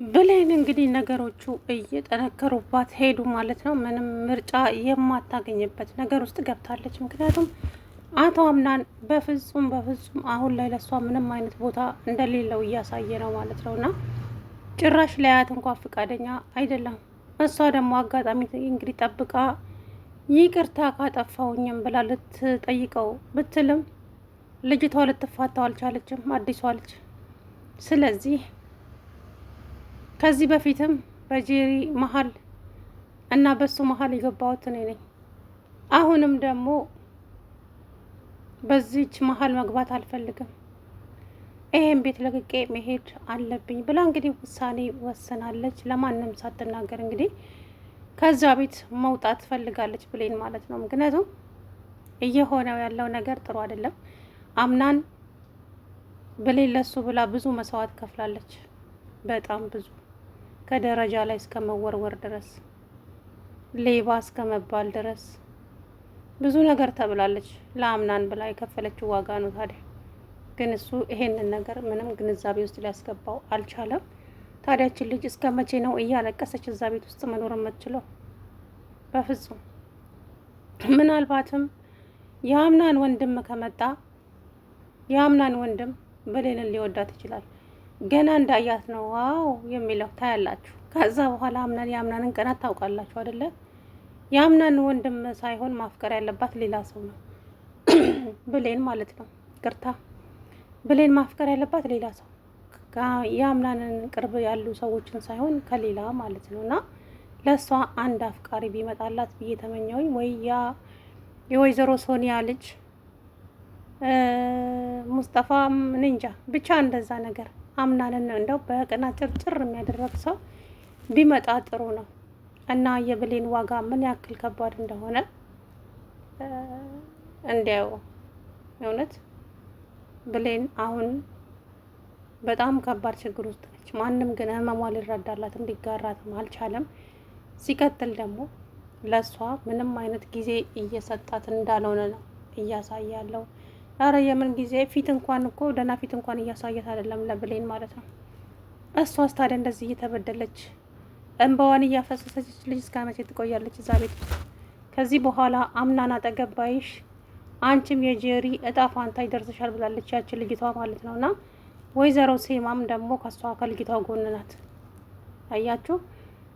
ብሌን እንግዲህ ነገሮቹ እየጠነከሩባት ሄዱ ማለት ነው። ምንም ምርጫ የማታገኝበት ነገር ውስጥ ገብታለች። ምክንያቱም አቶ አምናን በፍጹም በፍጹም አሁን ላይ ለሷ ምንም አይነት ቦታ እንደሌለው እያሳየ ነው ማለት ነው። እና ጭራሽ ላያት እንኳን ፈቃደኛ አይደለም። እሷ ደግሞ አጋጣሚ እንግዲህ ጠብቃ ይቅርታ ካጠፋውኝም ብላ ልትጠይቀው ብትልም ልጅቷ ልትፋታው አልቻለችም፣ አዲሷ ልጅ። ስለዚህ ከዚህ በፊትም በጄሪ መሀል እና በሱ መሀል የገባሁት እኔ ነኝ። አሁንም ደግሞ በዚች መሀል መግባት አልፈልግም፣ ይሄን ቤት ለቅቄ መሄድ አለብኝ ብላ እንግዲህ ውሳኔ ወስናለች። ለማንም ሳትናገር እንግዲህ ከዛ ቤት መውጣት ትፈልጋለች ብሌን ማለት ነው። ምክንያቱም እየሆነው ያለው ነገር ጥሩ አይደለም። አምናን ብሌን ለሱ ብላ ብዙ መስዋዕት ከፍላለች። በጣም ብዙ ከደረጃ ላይ እስከ መወርወር ድረስ ሌባ እስከ መባል ድረስ ብዙ ነገር ተብላለች። ለአምናን ብላ የከፈለችው ዋጋ ነው። ታዲያ ግን እሱ ይሄንን ነገር ምንም ግንዛቤ ውስጥ ሊያስገባው አልቻለም። ታዲያችን ልጅ እስከ መቼ ነው እያለቀሰች እዛ ቤት ውስጥ መኖር የምትችለው? በፍጹም። ምናልባትም የአምናን ወንድም ከመጣ የአምናን ወንድም ብሌንን ሊወዳት ይችላል። ገና እንዳያት ነው wow የሚለው ታያላችሁ። ከዛ በኋላ አምናን የአምናንን ቀናት ታውቃላችሁ አይደለ? የአምናን ወንድም ሳይሆን ማፍቀር ያለባት ሌላ ሰው ነው፣ ብሌን ማለት ነው። ቅርታ ብሌን ማፍቀር ያለባት ሌላ ሰው የአምናንን ቅርብ ያሉ ሰዎችን ሳይሆን ከሌላ ማለት ነው። እና ለእሷ አንድ አፍቃሪ ቢመጣላት ብዬ ተመኘውኝ። ወይ ያ የወይዘሮ ሶኒያ ልጅ ሙስጠፋ ንንጃ ብቻ እንደዛ ነገር አምናንን እንደው በቅናት ጭርጭር የሚያደረግ ሰው ቢመጣ ጥሩ ነው። እና የብሌን ዋጋ ምን ያክል ከባድ እንደሆነ እንዲያው እውነት ብሌን አሁን በጣም ከባድ ችግር ውስጥ ነች። ማንም ግን ህመሟ ሊረዳላትም ሊጋራትም አልቻለም። ሲቀጥል ደግሞ ለእሷ ምንም አይነት ጊዜ እየሰጣት እንዳልሆነ ነው እያሳየ ያለው። አረ የምን ጊዜ ፊት እንኳን እኮ ደህና ፊት እንኳን እያሳየት አይደለም ለብሌን ማለት ነው። እሷስ ታዲያ እንደዚህ እየተበደለች እንባዋን እያፈሰሰች ልጅ እስከ መቼ ትቆያለች እዛ ቤት ውስጥ? ከዚህ በኋላ አምናን አጠገብ ባይሽ አንቺም የጄሪ እጣ ፋንታ ይደርስሻል ብላለች ያችን ልጅቷ ማለት ነው። እና ወይዘሮ ሴማም ደግሞ ከሷ ከልጅቷ ጎን ናት። አያችሁ።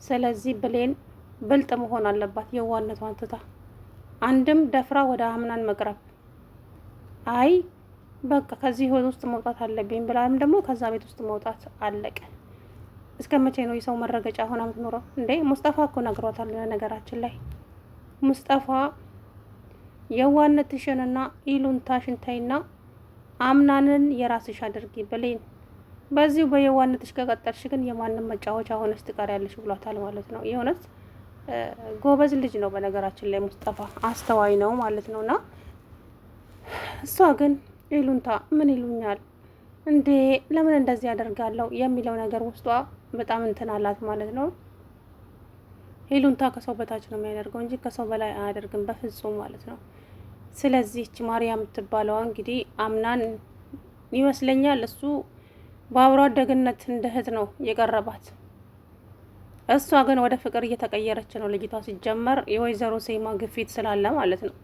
ስለዚህ ብሌን ብልጥ መሆን አለባት የዋነቷን ትታ አንድም ደፍራ ወደ አምናን መቅረብ አይ በቃ ከዚህ ህይወት ውስጥ መውጣት አለብኝ ብላም ደግሞ ከዛ ቤት ውስጥ መውጣት አለቀ። እስከ መቼ ነው የሰው መረገጫ ሆና የምትኖረው እንዴ? ሙስጠፋ እኮ ነግሯታል። ነገራችን ላይ ሙስጠፋ የዋነትሽንና ይሉኝታሽን ተይና አምናንን የራስሽ አድርጊ ብሌን፣ በዚሁ በየዋነትሽ ከቀጠልሽ ግን የማንም መጫወቻ ሆነሽ ትቀሪያለሽ ብሏታል ማለት ነው። የእውነት ጎበዝ ልጅ ነው በነገራችን ላይ ሙስጠፋ አስተዋይ ነው ማለት ነውና እሷ ግን ይሉንታ ምን ይሉኛል እንዴ ለምን እንደዚህ ያደርጋለሁ የሚለው ነገር ውስጧ በጣም እንትን አላት ማለት ነው። ይሉንታ ከሰው በታች ነው የሚያደርገው እንጂ ከሰው በላይ አያደርግም በፍጹም ማለት ነው። ስለዚህ እች ማርያም የምትባለዋ እንግዲህ አምናን ይመስለኛል እሱ በአብሮ አደግነት እንደ እህት ነው የቀረባት። እሷ ግን ወደ ፍቅር እየተቀየረች ነው ልጅቷ። ሲጀመር የወይዘሮ ሴማ ግፊት ስላለ ማለት ነው።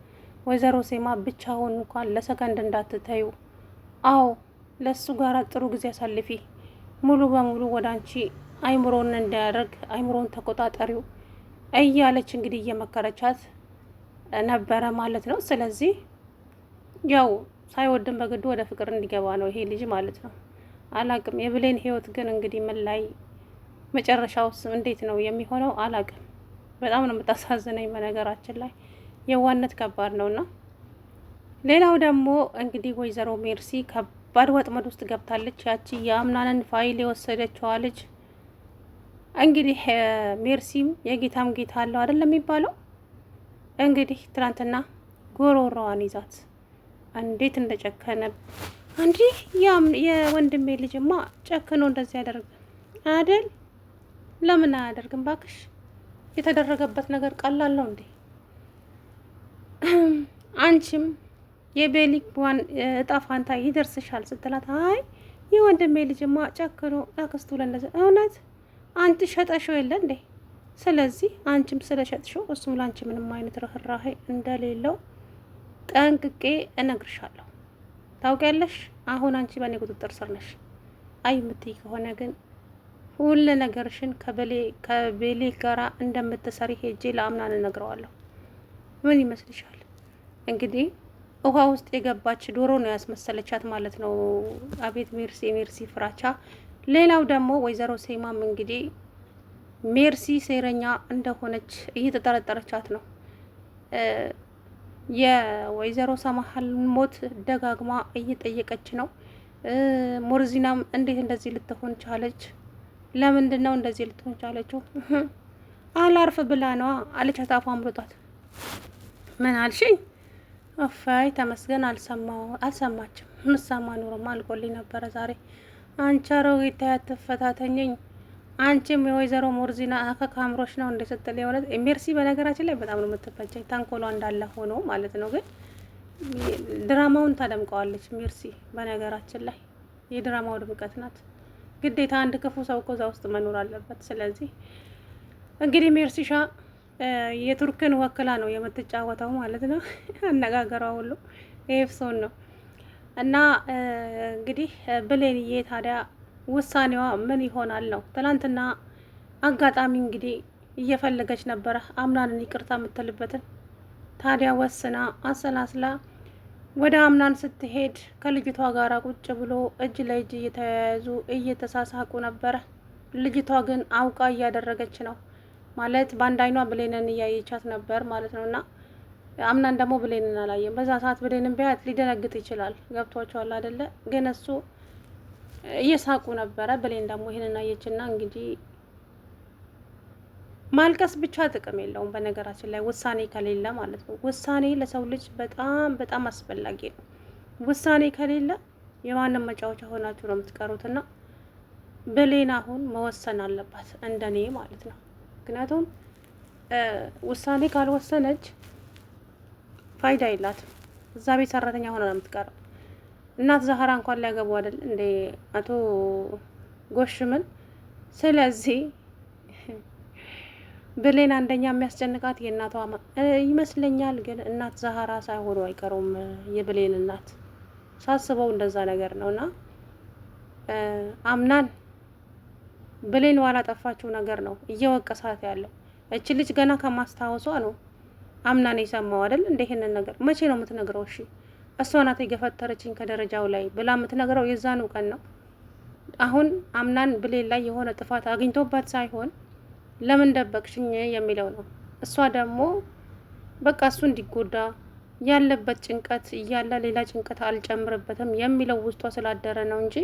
ወይዘሮ ሴማ ብቻውን እንኳን ለሰከንድ እንዳትተዩ። አዎ ለሱ ጋር ጥሩ ጊዜ አሳልፊ። ሙሉ በሙሉ ወደ አንቺ አይምሮን እንዳያደርግ አይምሮን ተቆጣጠሪው እያለች እንግዲህ እየመከረቻት ነበረ ማለት ነው። ስለዚህ ያው ሳይወድም በግዱ ወደ ፍቅር እንዲገባ ነው ይሄ ልጅ ማለት ነው። አላቅም የብሌን ህይወት ግን እንግዲህ ምን ላይ መጨረሻውስ እንዴት ነው የሚሆነው? አላቅም። በጣም ነው የምታሳዝነኝ በነገራችን ላይ የዋነት ከባድ ነውና። ሌላው ደግሞ እንግዲህ ወይዘሮ ሜርሲ ከባድ ወጥመድ ውስጥ ገብታለች። ያቺ የአምናንን ፋይል የወሰደችዋ ልጅ እንግዲህ ሜርሲም የጌታም ጌታ አለው አይደለም የሚባለው። እንግዲህ ትናንትና ጎሮሮዋን ይዛት እንዴት እንደጨከነ እንዲህ የወንድሜ ልጅማ ጨክኖ እንደዚህ ያደርግ አይደል? ለምን አያደርግም? ባክሽ የተደረገበት ነገር ቀላል ነው እንዴ? አንቺም የቤሊክ ዋን እጣ ፋንታ ይደርስሻል ስትላት፣ አይ የወንድሜ ልጅማ ጨክኖ አክስቱ ለእንደዚህ እውነት አንቺ ሸጠሽው የለ እንዴ? ስለዚህ አንቺም ስለሸጥሽው እሱም ለአንቺ ምንም አይነት ርህራሄ እንደሌለው ጠንቅቄ እነግርሻለሁ። ታውቂያለሽ፣ አሁን አንቺ በእኔ ቁጥጥር ስር ነሽ። አይ የምትይ ከሆነ ግን ሁሉ ነገርሽን ከቤሌ ጋራ እንደምትሰሪ ሄጄ ለአምናን እነግረዋለሁ። ምን ይመስልሻል? እንግዲህ ውሃ ውስጥ የገባች ዶሮ ነው ያስመሰለቻት ማለት ነው። አቤት ሜርሲ ሜርሲ ፍራቻ። ሌላው ደግሞ ወይዘሮ ሴማም እንግዲህ ሜርሲ ሴረኛ እንደሆነች እየተጠረጠረቻት ነው። የወይዘሮ ሰማሀል ሞት ደጋግማ እየጠየቀች ነው። ሞርዚናም እንዴት እንደዚህ ልትሆን ቻለች? ለምንድን ነው እንደዚህ ልትሆን ቻለችው? አላርፍ ብላ ነዋ አለቻት። አፏን አምልጧት ምን አልሽኝ? እፋይ ተመስገን አልሰማችም። ምሰማ ኑሮማ አልቆልኝ ነበረ ዛሬ። አንቺ አሮጊት አትፈታተኝኝ። አንቺም የወይዘሮ ሞርዚና አከካምሮች ነው እንደ ስትል የሆነ ሜርሲ፣ በነገራችን ላይ በጣም ነው የምትፈጀኝ። ተንኮሏ እንዳለ ሆኖ ማለት ነው፣ ግን ድራማውን ታደምቀዋለች ሜርሲ። በነገራችን ላይ የድራማው ድምቀት ናት። ግዴታ አንድ ክፉ ሰው እኮ እዛ ውስጥ መኖር አለበት። ስለዚህ እንግዲህ ሜርሲሻ የቱርክን ወክላ ነው የምትጫወተው ማለት ነው። አነጋገሯ ሁሉ ኤፍሶን ነው። እና እንግዲህ ብሌንዬ ታዲያ ውሳኔዋ ምን ይሆናል ነው። ትናንትና አጋጣሚ እንግዲህ እየፈለገች ነበረ አምናንን ይቅርታ የምትልበትን። ታዲያ ወስና አሰላስላ ወደ አምናን ስትሄድ ከልጅቷ ጋር ቁጭ ብሎ እጅ ለእጅ እየተያያዙ እየተሳሳቁ ነበረ። ልጅቷ ግን አውቃ እያደረገች ነው ማለት በአንድ አይኗ ብሌንን እያየቻት ነበር ማለት ነው። እና አምናን ደግሞ ብሌንን አላየም። በዛ ሰዓት ብሌንን ቢያያት ሊደነግጥ ይችላል። ገብቷቸዋል አደለ? ግን እሱ እየሳቁ ነበረ። ብሌን ደግሞ ይህንን አየችና እንግዲህ ማልቀስ ብቻ ጥቅም የለውም። በነገራችን ላይ ውሳኔ ከሌለ ማለት ነው። ውሳኔ ለሰው ልጅ በጣም በጣም አስፈላጊ ነው። ውሳኔ ከሌለ የማንም መጫወቻ ሆናችሁ ነው የምትቀሩትና ብሌን አሁን መወሰን አለባት እንደኔ ማለት ነው። ምክንያቱም ውሳኔ ካልወሰነች ፋይዳ የላትም። እዛ ቤት ሰራተኛ ሆና ነው የምትቀረው። እናት ዛህራ እንኳን ሊያገቡ አይደል እንዴ አቶ ጎሽምን። ስለዚህ ብሌን አንደኛ የሚያስጨንቃት የእናቷ ይመስለኛል። ግን እናት ዛህራ ሳይሆኑ አይቀሩም የብሌን እናት ሳስበው እንደዛ ነገር ነው። እና አምናን ብሌን ጠፋችው ነገር ነው እየወቀሳት ያለው። እች ልጅ ገና ከማስታወሷ ነው አምናን የሰማው አይደል እንደ ይሄንን ነገር መቼ ነው የምትነግረው? እሺ እሷ ናት የገፈተረችኝ ከደረጃው ላይ ብላ የምትነግረው የዛኑ ቀን ነው። አሁን አምናን ብሌን ላይ የሆነ ጥፋት አግኝቶባት ሳይሆን ለምን ደበቅሽኝ የሚለው ነው። እሷ ደግሞ በቃ እሱ እንዲጎዳ ያለበት ጭንቀት እያለ ሌላ ጭንቀት አልጨምርበትም የሚለው ውስጧ ስላደረ ነው እንጂ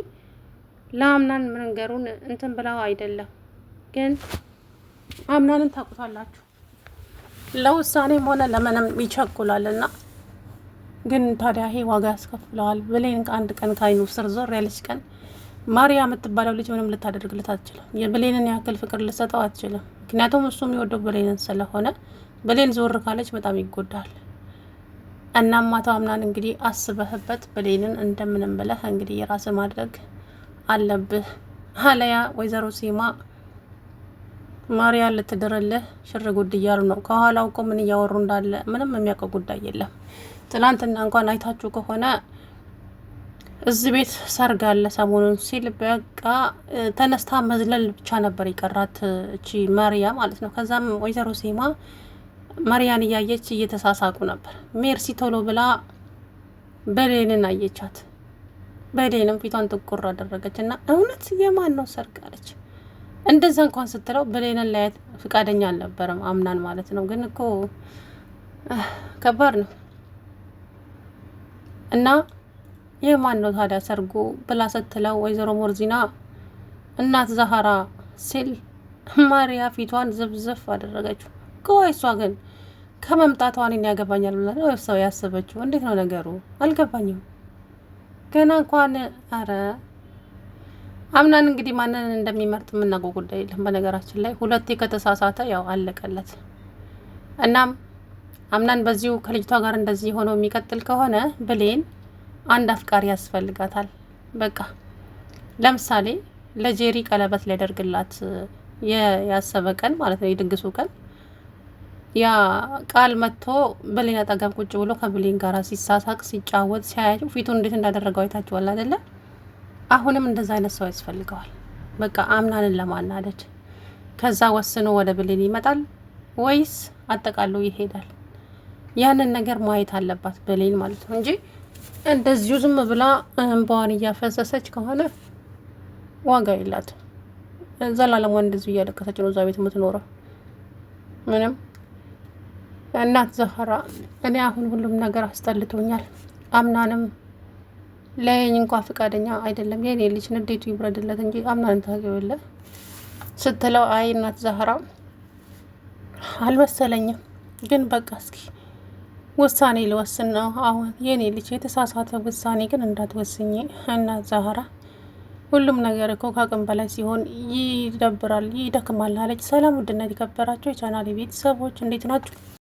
ለአምናን መንገሩን እንትን ብላው አይደለም። ግን አምናንን ታውቁታላችሁ፣ ለውሳኔም ሆነ ለምንም ይቸኩላልና ግን ታዲያ ይሄ ዋጋ ያስከፍለዋል። ብሌን አንድ ቀን ካይኑ ስር ዞር ያለች ቀን ማሪያ የምትባለው ልጅ ምንም ልታደርግለት አትችልም። የብሌንን ያክል ፍቅር ልሰጠው አትችልም። ምክንያቱም እሱ የሚወደው ብሌንን ስለሆነ ብሌን ዞር ካለች በጣም ይጎዳል። እናም አቶ አምናን እንግዲህ አስበህበት ብሌንን እንደምንም ብለህ እንግዲህ የራስ ማድረግ አለብህ። አለያ ወይዘሮ ሲማ ማሪያ ልትድርልህ ሽር ጉድ እያሉ ነው። ከኋላው እኮ ምን እያወሩ እንዳለ ምንም የሚያውቀው ጉዳይ የለም። ትላንትና እንኳን አይታችሁ ከሆነ እዚህ ቤት ሰርግ አለ ሰሞኑን ሲል በቃ ተነስታ መዝለል ብቻ ነበር የቀራት እቺ ማሪያ ማለት ነው። ከዛም ወይዘሮ ሴማ ማሪያን እያየች እየተሳሳቁ ነበር። ሜርሲ ቶሎ ብላ በሌንን አየቻት። በሌንም ፊቷን ጥቁር አደረገች እና እውነት የማን ነው ሰርግ አለች። እንደዛ እንኳን ስትለው ብሌንን ላያት ፍቃደኛ አልነበረም አምናን ማለት ነው። ግን እኮ ከባድ ነው እና የማን ነው ታዲያ ሰርጉ ብላ ስትለው ወይዘሮ ሞርዚና እናት ዛሀራ ሲል ማሪያ ፊቷን ዝብዝፍ አደረገችው። ቆይ እሷ ግን ከመምጣቷ እኔን ያገባኛል ብላ ነው ሰው ያሰበችው? እንዴት ነው ነገሩ? አልገባኝም ገና እንኳን። አረ አምናን እንግዲህ ማንን እንደሚመርጥ የምናውቀው ጉዳይ የለም። በነገራችን ላይ ሁለቴ ከተሳሳተ ያው አለቀለት። እናም አምናን በዚሁ ከልጅቷ ጋር እንደዚህ ሆኖ የሚቀጥል ከሆነ ብሌን አንድ አፍቃሪ ያስፈልጋታል። በቃ ለምሳሌ ለጄሪ ቀለበት ሊያደርግላት ያሰበ ቀን ማለት ነው፣ የድግሱ ቀን ያ ቃል መጥቶ ብሌን አጠገብ ቁጭ ብሎ ከብሌን ጋር ሲሳሳቅ ሲጫወት ሲያያቸው ፊቱን እንዴት እንዳደረገው አይታችኋል አይደለ? አሁንም እንደዛ አይነት ሰው ያስፈልገዋል። በቃ አምናንን ለማናደድ ከዛ ወስኖ ወደ ብሌን ይመጣል ወይስ አጠቃሎ ይሄዳል? ያንን ነገር ማየት አለባት ብሌን ማለት ነው እንጂ እንደዚሁ ዝም ብላ እንባዋን እያፈሰሰች ከሆነ ዋጋ የላትም። ዘላለሟን እንደዚሁ እያለቀሰች ነው እዛ ቤት የምትኖረው። ምንም እናት ዘፈራ እኔ አሁን ሁሉም ነገር አስጠልቶኛል። አምናንም ለየኝ እንኳ ፈቃደኛ አይደለም። የኔ ልጅ ንዴቱ ይብረድለት እንጂ አምናን ታውቂው የለ ስትለው አይ እናት ዘህራ አልመሰለኝም፣ ግን በቃ እስኪ ውሳኔ ልወስን ነው አሁን። የኔ ልጅ የተሳሳተ ውሳኔ ግን እንዳትወስኝ እናት ዛህራ፣ ሁሉም ነገር እኮ ከአቅም በላይ ሲሆን ይደብራል፣ ይደክማል አለች። ሰላም ውድነት የከበራቸው የቻናሌ ቤተሰቦች እንዴት ናችሁ?